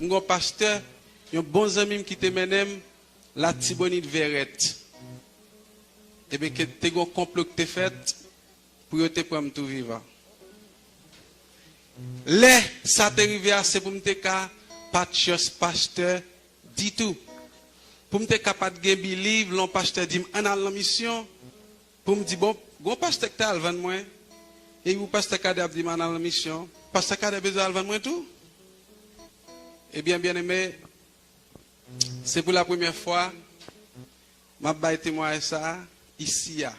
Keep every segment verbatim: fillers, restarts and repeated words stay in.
M gen yon pastè, yon bon zanmi m ki te mennen m Latibonit Vèrèt. Ebyen, ke te gen yon konplo ki te fèt pou yo te pran m tou vivan. Lè sa te rive a, se pou m te ka pa t chans pastè ditou. Pou m te ka pa t gen biliv, lè yon pastè di m, "Ann al nan misyon." Pou m di, "Bon, gon pastè k te al vann mwen." Epi pou pastè Kadè ap di m, "Ann al nan misyon." Pastè Kadè bezwen al vann mwen tou. Ebyen, byeneme, se pou lapremyè fwa m ap bay temwayaj sa a isi a.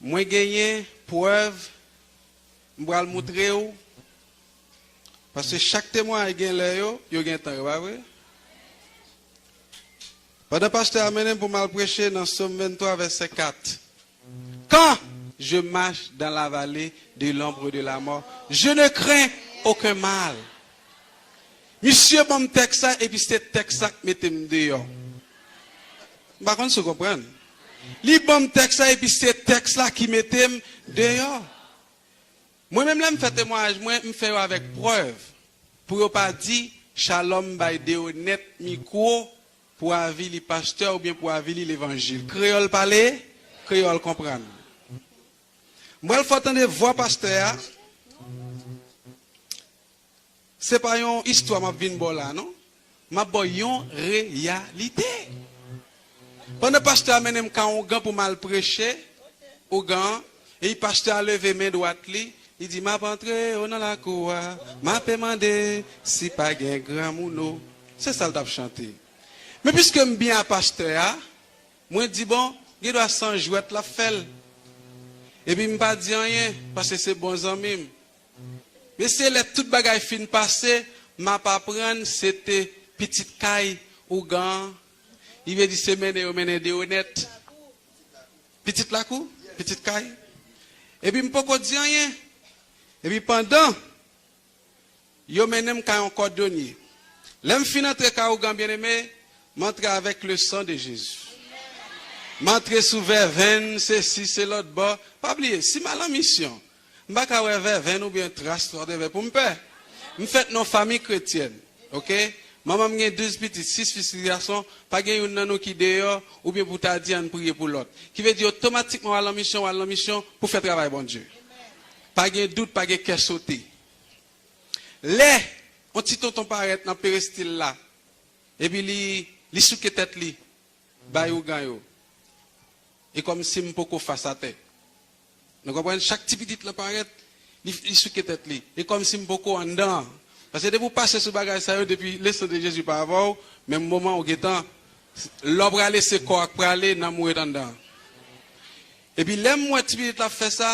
Mwen genyen prèv, m pral moutre w, paske chak temwayaj gen lè yo, yo gen tan yo, pa vre? Pandan pastè a mennen m pou m al preche nan Sòm venntwa, vèsè kat. Quand je marche dans la vallée de l'ombre de la mort, je ne crains aucun mal. Misye ban m tèks la, epi se tèks la k mete m deyò. M pa konn si w konprann. Li ban m tèks la, epi se tèks la ki mete m deyò. Mwen menm, lè m fè temwayaj mwen, m fè yo avèk prèv. Pou yo pa di, Shalom bay Deonèt mikwo pou avili pastè oubyen pou avili levanjil. Kreyòl pale, kreyòl konprann. M pral fè w tande vwa pastè a. Se pa yon istwa m ap vin ba w la, non. M ap ba w yon reyalite. Pandan pastè a mennen m kay ougan pou m al preche, ougan an, epi pastè a leve men dwat li, li di, "M ap antre o nan lakou a, m ape mande si pa gen granmoun o." Se sa l t ap chante. Men piske m byen a pastè a, mwen di, "Bon, gen dwa se yon jwèt l ap fè l." Epi m pa di anyen, paske se bon zanmi m. Men se lè tout bagay fin pase, m ap aprann se te pitit kay ougan an. Li vle di se mennen yo mennen Deonèt. Pitit lakou, pitit kay. Epi m poko di anyen. Epi pandan yo mennen m kay yon kòdonye. Lè m fin antre kay ougan, byeneme, m antre avèk le sang de Jésus. M antre sou vèvenn, sesi, se lòt bò. Pa bliye, si m al an misyon, m pa ka wè vèvenn oubyen tras whatever pou m pè. M fèt nan yon fanmi kretyèn, oke? Manman m gen douz pitit, sis fi, sis gason, pa gen youn nan nou ki deyò, oubyen pou ta di ann priye pou lòt. Ki vle di otomatikman w al nan misyon, w al nan misyon pou fè travay Bondye. Pa gen dout, pa gen kè sote. Lè yon ti tonton parèt nan perestil la, epi li, li souke tèt li, bay ougan yo. E kòmsi m poko fas atè. Nou konprann? Chak ti pitit lan parèt, li, li souke tèt li. E kòmsi m poko anndan an. Paske depi w pase sou bagay sa yo, depi le sang de Jésus pa avè w, menm moman ou gentan, lè w prale, se kò a k prale, nanm ou ret anndan an. Epi lè m wè ti pitit la ap fè sa,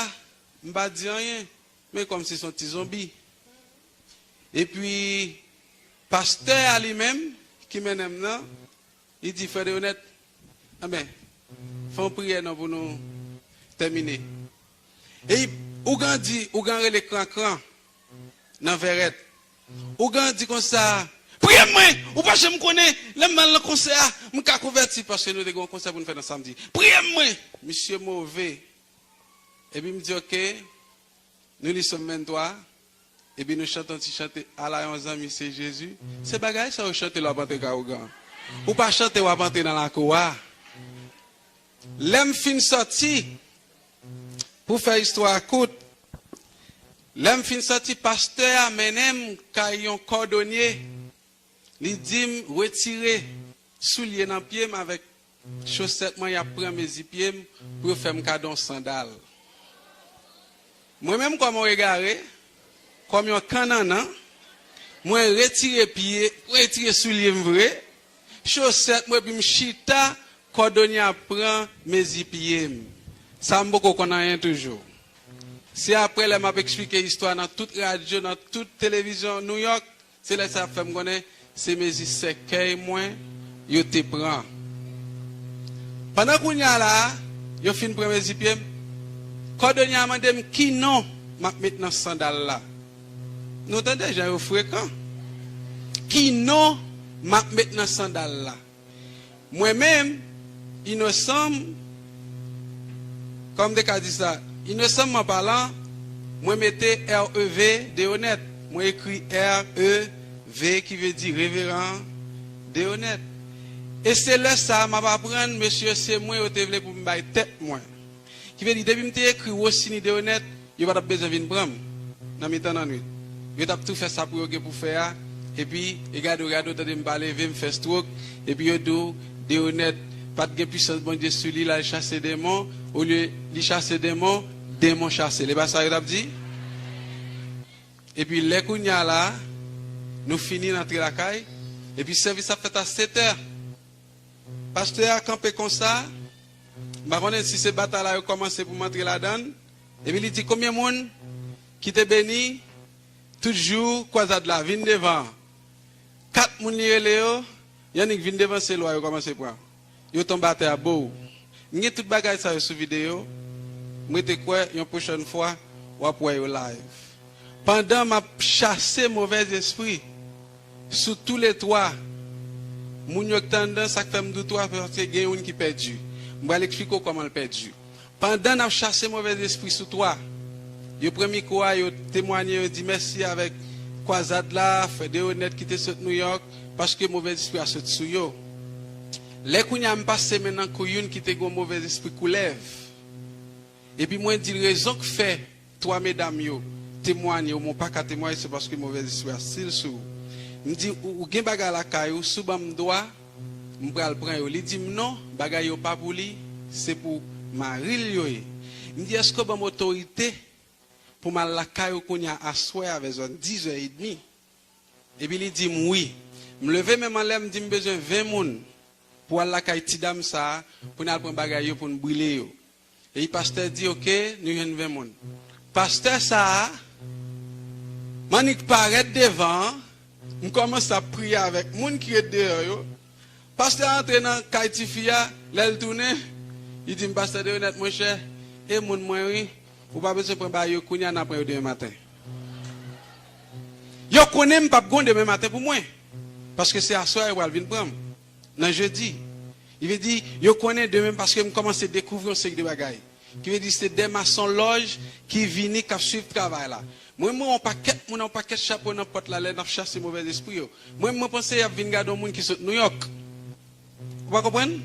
m pa di anyen. Men kòmsi se yon ti zonbi. Epi, pastè a li menm, ki mennen m nan, li di, "Frè Deonèt, anben, fè yon priyè non pou nou tèmine." E ougan di, ougan rele Krankran nan Vèrèt. Ougan di konsa, "Priye m mwen, ou pa janm konnen, lè m al nan konsè a, m ka konvèti," paske nou te gen yon konsè pou n fè nan samdi. "Priye m mwen." Misye move. Epi m di, "Oke." Nou li Sòm venntwa, epi nou chante yon ti chante, "Ala yon zanmi se Jezi." Se bagay sa yo chante lè w ap antre kay ougan. Ou pa chante w ap antre nan lakou a. Lè m fin sòti, pou fè istwa a kout, lè m fin sòti, pastè a mennen m kay yon kòdonye. Li di m retire soulye nan pye m avèk chosèt mwen, y ap pran mezi pye m pou yo fè m kado yon sandal. Mwen menm kòm yon egare, kòm yon kannannan, mwen retire pye, retire soulye m vre, chosèt mwen, epi m chita, kòdonye a pran mezi pye m. Sa m poko konn anyen toujou. Se apre lè m ap eksplike istwa nan tout radyo, nan tout televizyon New York, se lè sa y ap fè m konnen se mezi sèkèy mwen yo te pran. Pandan kounye a la a, yo fin pran mezi pye m, kòdonye a mande m ki non m ap met nan sandal la. Nou tande jan yo frekan. Ki non m ap met nan sandal la? Mwen menm, inosan m, kòman m te ka di sa? Inosanman palan, mwen mete R E V, Deonèt. Mwen ekri R E V. V, ki vle di Reveran Deonèt. E se lè sa a m ap aprann mesye se mwen yo te vle pou m bay tèt mwen. Ki vle di, depi m te ekri Rosiny Deonèt, yo pa t ap bezwen vin pran m nan mitan lannwit. Yo t ap tou fè sa pou yo gen pou fè a, epi, e gade w, gade w, tande m pa leve, m fè stroke, epi yo di w, Deonèt pa t gen pisans Bondye sou li, l al chase demon, olye li chase demon, demon chase l. E pa sa yo t ap di? Epi lè kounye a la, nou fini, n antre lakay, epi sèvis ap fèt a sèt è. Pastè a kanpe konsa, m pa konnen si se batay la yo kòmanse pou m antre ladan l, epi li di, konbyen moun ki te beni tout jou kwazad la, vin devan. Kat moun li rele yo, y annik vin devan, se lwa yo kòmanse pran. Yo tonbe atè a, bow. M gen tout bagay sa yo sou videyo. M rete kwè, yon pwochèn fwa, w ap wè yo live. Pandan m ap chase movèz espri sou toulètwa moun yo k te anndan, sa k fè m di w twa, paske gen youn ki pèdi. M pral eksplike w kòman l pèdi. Pandan n ap chase movèz espri sou twa, yo pran mikwo a, yo temwanye, yo di mèsi avèk kwazad la, frè Deonèt ki te sot Nouyòk, paske movèz espri a sot sou yo. Lè kounye a m pase men nan kou youn ki te gen yon movèz espri koulèv. Epi mwen di l rezon k fè twa medam yo temwanye w, men w pa ka temwanye, se paske movèz espri a still sou ou. M di, ou, ou gen bagay lakay ou, si w ban m dwa, m pral pran yo. Li di m non, bagay yo pa pou li, se pou mari l yo ye. M di, èske w ban m otorite pou m al lakay ou kounye a aswè a vè zòn dizè edmi? Epi li di m wi. M leve men m anlè, m di m bezwen ven moun pou al lakay ti dam sa a, pou n al pran bagay yo, pou n brile yo. Epi pastè di, oke, nou jwenn ven moun. Pastè sa a, m annik parèt devan an, m kòmanse ap priye avèk moun ki ret deyò yo. Pastè a antre nan kay tifi a, lè l tounen, li di m, pastè Deonèt, monchè, e moun mwen wi, ou pa bezwen pran bagay yo kounye a, n a pran yo demen maten. Yo konnen m p ap gen demen maten pou mwen, paske se aswè a yo pral vin pran m, nan jedi. Li vle di, yo konnen demen paske m kòmanse dekouvri yon seri de bagay. Ki vle di, se de masonlòj ki vini, k ap swiv travay la. Mwen, mwen, yon pakèt moun, yon pakèt chapo nan pòt la, lè n ap chase movèz espri yo. Mwen, mwen panse y ap vin gade yon moun ki sot Nouyòk. Ou pa konprann?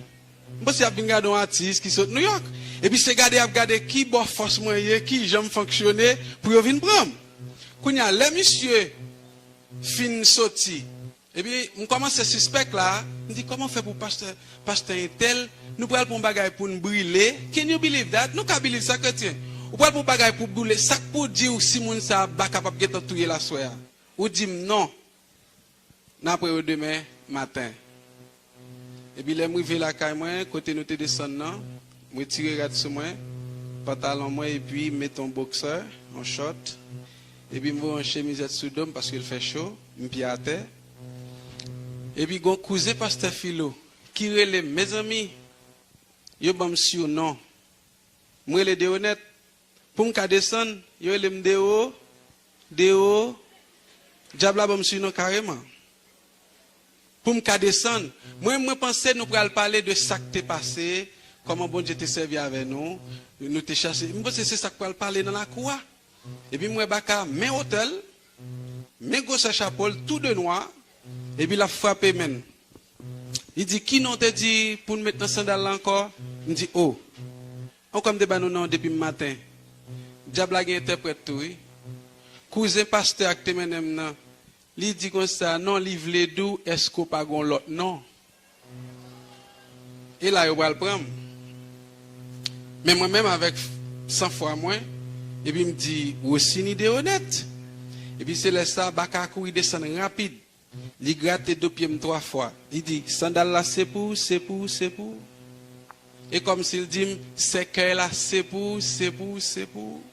M panse y ap vin gade yon atis ki sot Nouyòk. Epi se gade y ap gade ki bò fòs mwen ye, ki jan m fonksyone, pou yo vin pran m. Kounye a, lè misye fin soti, epi m kòmanse sispèk la, m di, kòman fè pou pastè, pastè entèl, nou pral pran yon bagay pou n brile? Can you believe that? Nou ka believe sa, kretyen? Ou pral pran yon bagay pou brile, sa k pou di w si moun sa a baka p ap gentan touye l aswè a? Ou di m non. N ap wè yo demen maten. Epi lè m rive lakay mwen, kote nou te desann nan, m retire rad sou mwen, pantalon mwen, epi m mete yon boksè, yon chòt. Epi m voye yon chemizèt sou do m paske l fè cho, m pye atè. Epi gon kouzen pastè Filo ki rele m, mezanmi, yo ban m siwnon. M rele Deonèt. Pou m ka desann, yo rele m Deo, Deo. Dyab la ban m siwnon kareman. Pou m ka desann, mwen, mwen panse nou pral pale de sa k te pase, kòman Bondye te sèvi avè nou, nou te chache. M panse se sa k pral pale nan lakou a. Epi m wè baka men wotè l, men gwosè chapo l, tou de nwa, epi l ap frape men l. Li di, ki non w te di pou n met nan sandal la ankò? M di, o. Ankò m te ba nou non depi m maten. Dyab la gen entèprèt tou, wi. Kouzen pastè a k te mennen m nan, li di konsa, non, li vle di w, èske w pa gon lòt non? E la yo pral pran m. Men mwen menm avèk sanfwa mwen, epi m di, Rosiny Deonèt. Epi se lè sa, baka a kouri desann rapid. Li grate do pye m twa fwa. Li di, sandal la se pou ou, se pou ou, se pou ou. E kòmsi l di m, sèkèy la se pou ou, se pou ou, se pou ou.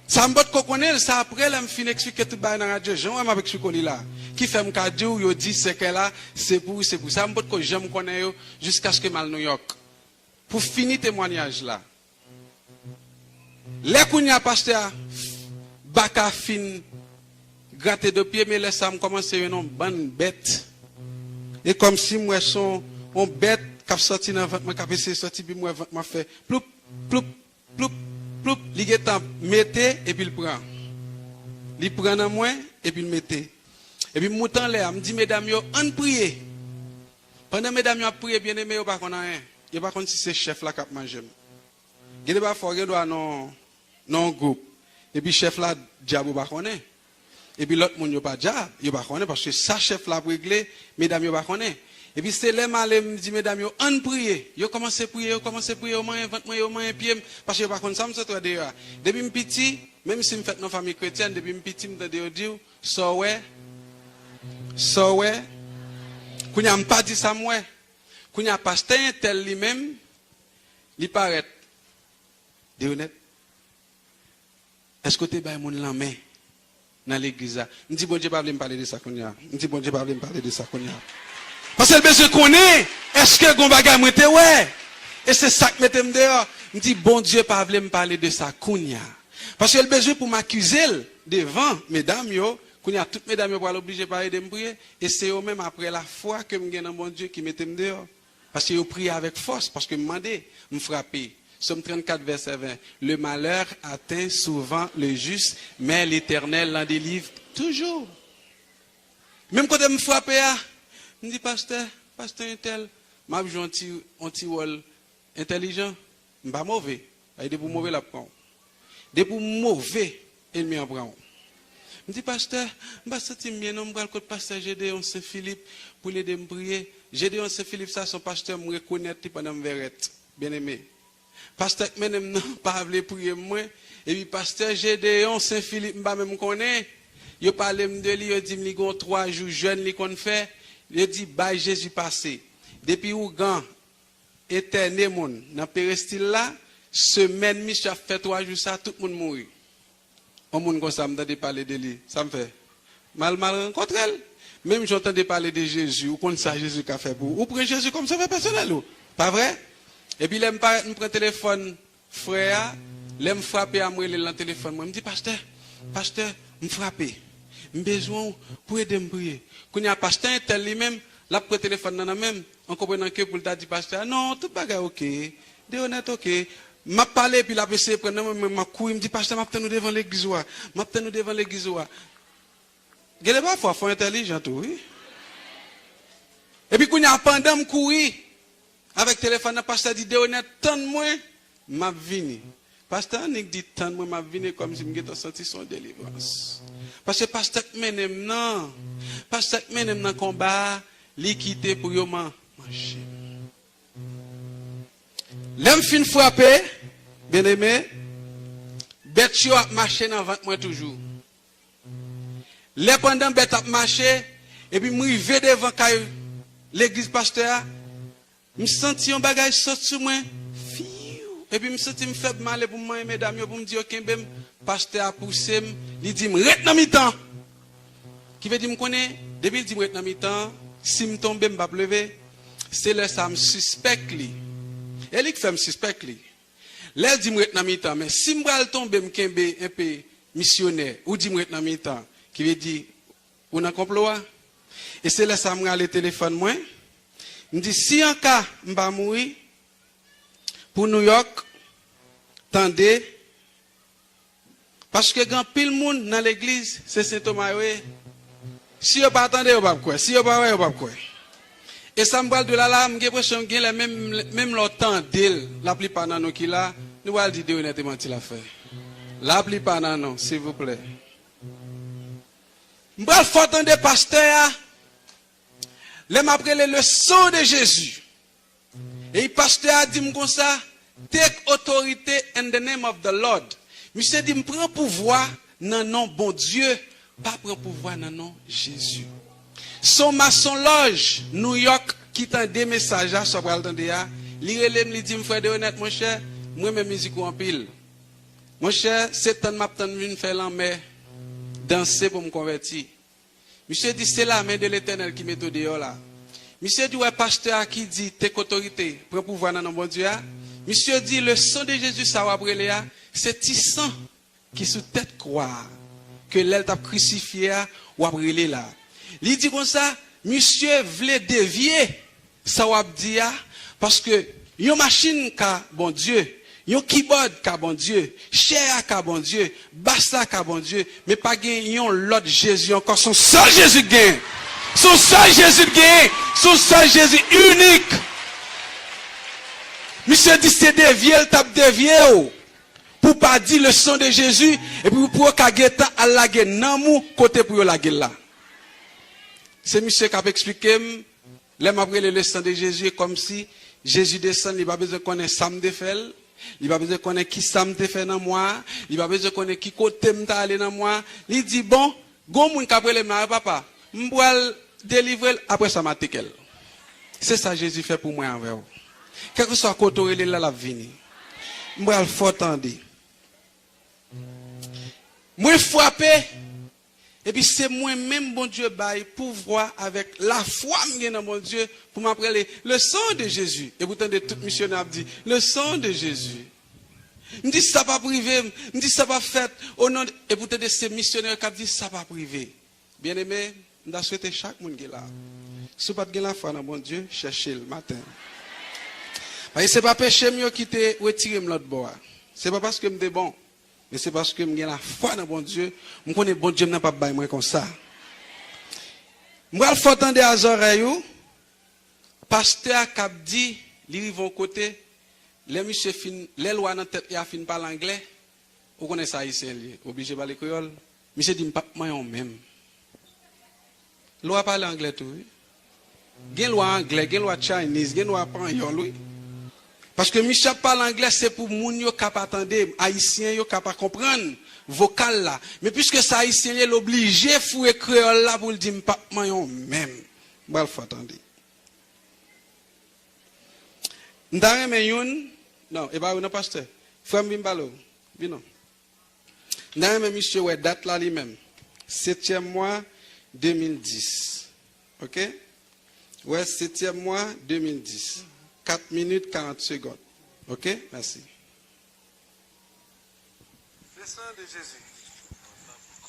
Sa m potko konnen l, sa apre lè m fin eksplike tout bagay nan radyo, jan w wè m ap eksplike w li la, ki fè m ka di w, yo di sèkèy la se pou ou, se pou ou. Sa m potko janm konnen yo, jiskaske m al Nouyòk pou fini temwanyaj la. Lè kounye a pastè a, baka fin grate do pye, men lè sa a m kòmanse wè yon bann bèt. E kòmsi m wè se yon, yon bèt k ap sòti nan vant mwen, k ap eseye sòti, epi m wè vant mwen ap fè ploup, ploup, ploup, ploup. Li gentan mete, epi l pran. Li pran nan mwen, epi l mete. Epi m moute anlè a, m di medam yo, ann priye. Pandan medam yo ap priye, byeneme, yo pa konn anyen. Yo pa konn si se chèf la k ap manje m. Gen de pafwa, w gen dwa nan, nan yon gwoup. Epi chèf la dyab ou pa konnen. Epi lòt moun yo pa dyab, yo pa konnen, paske sa chèf la ap regle, medam yo pa konnen. Epi se lè m ale, m di medam yo, ann priye. Yo kòmanse priye, yo kòmanse priye, yo manyen vant mwen, yo manyen pye m, paske yo pa konn sa m sot wè deyò a. Depi m piti, menm si m fèt nan fanmi kretyèn, depi m piti, m tande yo di w, sa w wè, sa w wè. Kounye a, m pa di sa m wè. Kounye a, pastè entèl li menm, li parèt. Deyonèt, èske w te bay moun lanmen nan legliz la? M di, Bondye pa vle m pale de sa kounye a. M di, Bondye pa vle m pale de sa kounye a. Paske l bezwen konnen, èske gon bagay mwen te wè? E se sa k mete m deyò. M di, Bondye pa vle m pale de sa kounye a. Paske l bezwen pou m akize l devan medam yo. Kounye a, tout medam yo pral oblije pa ede m priye. E se yo menm, apre lafwa ke m gen nan Bondye, ki mete m deyò. Paske yo priye avèk fòs, paske m mande, m frape. Sòm trannkat, vèsè ven. Le malheur atteint souvent le juste, mais l'Éternel l'en délivre toujours. Menm kote m frape a, m di, pastè, pastè entèl, m ap jwe yon ti, yon ti wòl entèlijan. M pa move. Ay, depi w move, l ap pran w. Depi w move, ènmi an pran w. M di, pastè, m pa santi m byen non, m pral kot pastè Gédéon Saint Philippe pou l ede m priye. Gédéon Saint Philippe sa, se yon pastè m rekonèt li pandan m vèrèt. Byeneme. Pastè k mennen m nan pa vle priye m mwen. Epi pastè Gédéon Saint Philippe, m pa menm konnen. Yo pale m de li, yo di m li gon twa jou jèn li konn fè. Yo di, bay Jezi pase. Depi ougan entène moun nan perestil la, semèn misye ap fè twa jou sa, tout moun mouri. Yon moun konsa, m tande pale de li, sa m fè? M al, m al rankontre l. Menm jan w tande pale de Jezi, ou konn sa Jezi ka fè pou ou. Ou pran Jezi kòm sovè pèsonèl ou, pa vre? Epi lè m parèt, m pran telefòn frè a, lè m frape a, m rele l nan telefòn mwen. M di, pastè, pastè, m frape. M bezwen w pou ede m priye. Kounye a, pastè entèl li menm, l ap pran telefòn nan nan men m, an konprenan ke pou l ta di pastè a, non, tout bagay oke, Deyonèt oke. M ap pale, epi l ap eseye pran nan men mwen, m ap kouri, m di, pastè, m ap tann ou devan legliz ou a. M ap tann ou devan legliz ou a. Gen de pafwa, fò entèlijan tou, wi. Epi kounye a, pandan m kouri avèk telefòn nan, pastè di, Deyonèt, tann mwen, m ap vini. Pastè annik di, tann mwen, m ap vini, kòmsi m gentan santi se yon delivrans. Paske pastè k mennen m nan, pastè k mennen m nan konba a, li kite pou yo man-, manje m. Lè m fin frape, byeneme, bèt yo ap mache nan vant mwen toujou. Lè pandan bèt ap mache, epi m rive devan kay legliz pastè a, m santi yon bagay sot sou mwen. Fiw! Epi m santi m fèb, m ale pou m manyen medam yo, pou m di yo kenbe m. Pastè a pouse m, li di m, ret nan mitan! Ki vle di m konnen, depi l di m ret nan mitan, si m tonbe, m p ap leve. Se lè sa a m sispèk li. E li k fè m sispèk li. Lè l di m ret nan mitan, men si m pral tonbe, m kenbe enpe misyonè, ou di m ret nan mitan, ki vle di ou nan konplo a. E se lè sa a m rale telefòn mwen, m di, si anka m pa mouri, pou Nouyòk, tande, paske gen anpil moun nan legliz, se Sen Toma yo ye. Si yo pa tande, yo p ap kwè. Si yo pa wè, yo p ap kwè. E sa m pral di w la la, m gen enpresyon gen lè menm, menm lè w tande l, laplipa nan nou ki la, nou pral di Deyonèt e manti l ap fè. Laplipa nan nou, silvouplè. M pral fè w tande pastè a, lè m ap rele le sang de Jésus. E pastè a di m konsa, take authority in the name of the Lord. Misye di m pran pouvwa nan non Bondye, pa pran pouvwa nan non Jezi. Se yon masonlòj Nouyòk ki tande mesaj la, sa w pral tande a. Li rele m, li di m, frè Deyonèt, monchè, m renmen mizik ou anpil. Monchè, se tann m ap tann vin fè lanmè danse pou m konvèti. Misye di, se lamen de Letènèl ki mete w deyò la. Misye di, w wè pastè a ki di, take otorite, pran pouvwa nan non Bondye a. Misye di, le sang de Jésus sa w ap rele a, se ti san ki sou tèt kwa a, ke lè l t ap krisifye a, w ap rele la. Li di konsa, misye vle devye sa w ap di a, paske yon machin ka Bondye, Yon kibòd ka Bondye, chè a ka Bondye, bas la ka Bondye, men pa gen yon lòt Jezi ankò, se yon sèl Jezi k genyen. Se yon sèl Jezi k genyen, se yon sèl Jezi inik. Misye di se devye l t ap devye w pou w pa di le sang de Jésus, epi pou yo ka gentan al lage nanm ou kote pou yo lage l la. Se misye k ap eksplike m, lè m ap rele le sang de Jésus, e kòmsi Jezi desann, li pa bezwen konnen sa m te fè l, li pa bezwen konnen ki sa m te fè nan mwa a, li pa bezwen konnen ki kote m t ale nan mwa a. Li di, bon, gon moun k ap rele m la, wi papa, m pral delivre l, apre sa m a teke l. Se sa Jezi fè pou mwen avè w. Kèlkeswa kote w rele l la, l ap vini. M pral fè w tande. Mwen frape, epi se mwen menm Bondye bay pouvwa avèk lafwa m gen nan Bondye pou m ap rele le sang de Jésus. Epi w tande tout misyonè ap di, le sang de Jésus. M di sa p ap rive m, m di sa p ap fèt, o non de, epi w tande se misyonè yo k ap di sa p ap rive. Byeneme, m ta swete chak moun ki la, si w pa t gen lafwa nan Bondye, chèche l maten. Paske se pa peche m yo ki te retire m lòt bò a. Se pa paske m te bon, men se paske m gen lafwa nan Bondye. M konnen Bondye m nan p ap bay mwen konsa. M pral fè w tande a zòrèy ou, pastè a k ap di, li rive yon kote, lè misye fin, lè lwa nan tèt li a fin pale anglè, ou konnen se ayisyen li ye, oblije pale kreyòl. Misye di, "M p ap manyen w menm." Lwa pale anglè tou, wi. Gen lwa anglè, gen lwa Chinese, gen lwa panyòl, wi. Paske misye ap pale anglè, se pou moun yo ka pa tande, ayisyen yo ka pa konprann vokal la. Men piske se ayisyen li ye, l oblije foure kreyòl la pou l di, "M p ap manyen w menm." M pral fè w tande. M ta renmen youn, non, e pa ou non, pastè. Frè m, vin pale w. Vin non. M ta renmen misye wè dat la li menm. Setyèm mwa de mil dis. Oke? Wè, setyèm mwa de mil dis. Kat minit, karant segonn. Oke? Mèsi. Le sang de Jésus.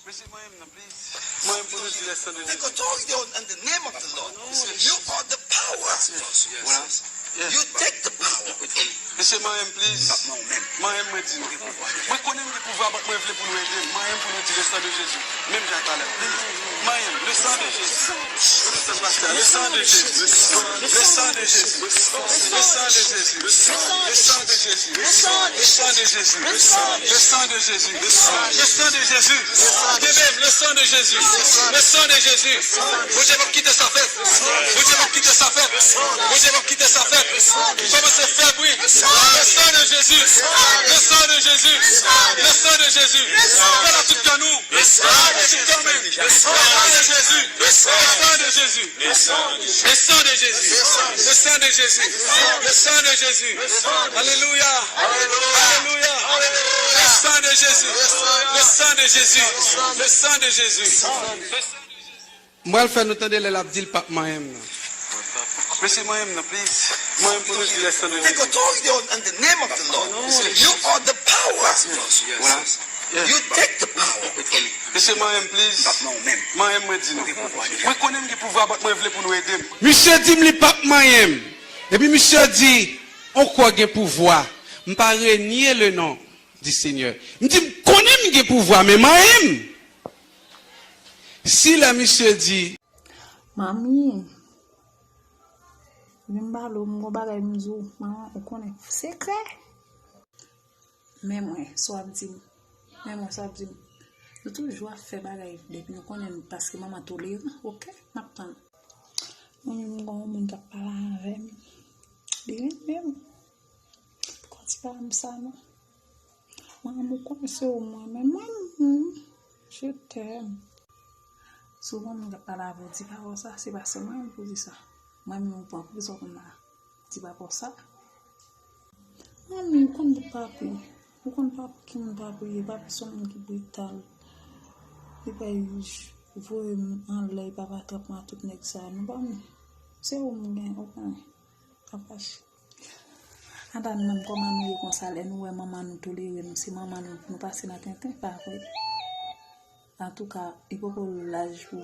Mesye, manyen m nan, please. Manyen m pou nou di le sang de Jésus. Take authority on, in the name of the Lord. You are the power. Voilà. You take the power. Mesye, manyen m, please. Manyen m, mwen di nou. Mwen konnen m gen pouvwa, but mwen vle pou nou ede m. Manyen m pou nou di le sang de Jésus. Menm jan talè. Please. Manyen m. Le sang de Jésus. Le sang de Jésus. Le sang de Jésus. Le sang de Jésus. Le sang de Jésus. Le sang de Jésus. Le sang de Jésus. Le sang de Jésus. Le sang de Jésus. Kenbe m, le sang de Jésus. Le sang de Jésus. Bondye p ap kite sa fèt. Bondye p ap kite sa fèt. Bondye p ap kite sa fèt. Kòmanse fè bri. Le sang de Jésus. Le sang de Jésus. Le sang de Jésus. Fè la tout kan nou. Le sang de Jésus. Le sang de Jésus. Le sang de Jésus. Le sang de Jésus. Le sang de Jésus. Le sang de Jésus. Alléluia. Alléluia. Le sang de Jésus. Le sang de Jésus. Le sang de Jésus. Mwen al fè nou tande lè l ap di l p ap manyen m nan. Mesye, manyen m nan, please. Manyen m pou nou di le sang de Jésus. Take authority on, in the name of the Lord. You are the power. Voilà. You take the power. Mesye, manyen m, please. Manyen m, mwen di nou. Mwen konnen m gen pouvwa, but mwen vle pou nou ede m. Misye di m li p ap manyen m. Epi misye di, on kò gen pouvwa. M pa renye le non di Senyè. M di, m konnen m gen pouvwa, men manyen m. Si lè misye di, Manmi, vin m pale w, m gon bagay m di w, manman, ou konnen, sekrè. Men mwen, sa w ap di m. Men mwen, sa w ap di m. Nou toujou ap fè bagay depi nou konnen n, paske manman toleran, oke? N ap tann. Manmi, m gon yon moun k ap pale avè m. Li renmen m. Konn ti pa m sa non. Manman, ou konnen se ou mwen, men manman, je t'aime. Souvan moun k ap pale avè w, di pa w sa, se pa sèlman mwen pou di sa. Mwen menm, ou pran pou sa w konn la. Di pa w sa. Manmi, ou konn papi. Ou konn papi ki moun papi ye, papi se yon moun ki brital. Li pa voye m anlè, li pa pa trap mwen ak tout nèg sa. Non, manmi, se ou m gen, ou konnen. Kapache. Ata nou menm, kòman nou ye konsa, lè nou wè manman nou tolere nou, se manman nou pou nou pase nan tenten, pa vre? Antouka, li poko laj pou